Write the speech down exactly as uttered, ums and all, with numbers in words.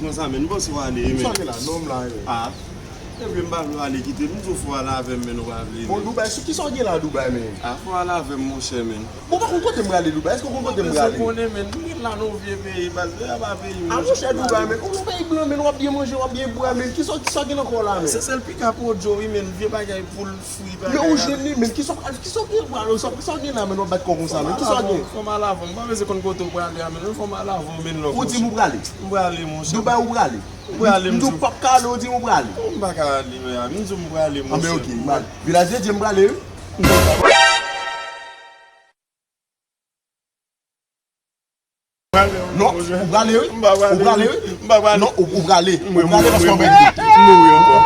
Konsa, men, m panse w ale, men. Sa w gen la? Non, m la, men. Ah. Ebyen, m pa vle w ale kite m. M di w fò w ale avè m, men, ou pa vle, men. Bon, Dubai, sou ki sa w gen la, Dubai, men? Ah, fò w ale avè m, monchè, men. Bon, pa konn kote m prale, Dubai. Èske w konn kote m prale? Ou konnen, men. M ret la nan yon vye peyi, baz. Peyi a pa peyi m. Ah, monchè, Dubai, men. Ou nan peyi blan, men. W ap byen manje, w ap byen bwè, men. Ki sa, ki sa w gen ankò la, men? Se sèl pika pwodyo, wi, men. Vye bagay poul fri, bagay. Men ou jwenn li, men. Ki sa, ki sa w gen prale, ki sa w gen la, men, w ap bat kò konsa, men. Ki sa w gen? Fò m al avè w. M pa bezwen konn kote w prale a, men. Fò m al avè w, men, lòk. Ou di m ou prale? M prale, monchè. Dubai ou prale? M prale, m di w. M di w p ap ka ale, ou di m ou prale. M pa ka ale, men, m di w m prale, monchè. Ah, men ok, m prale. Vilaj de Dye m prale, wi. Non, ou prale, wi. Ou prale, wi. Non, ou, ou prale. Ou prale paske w pa vle kite. M mouri ankò.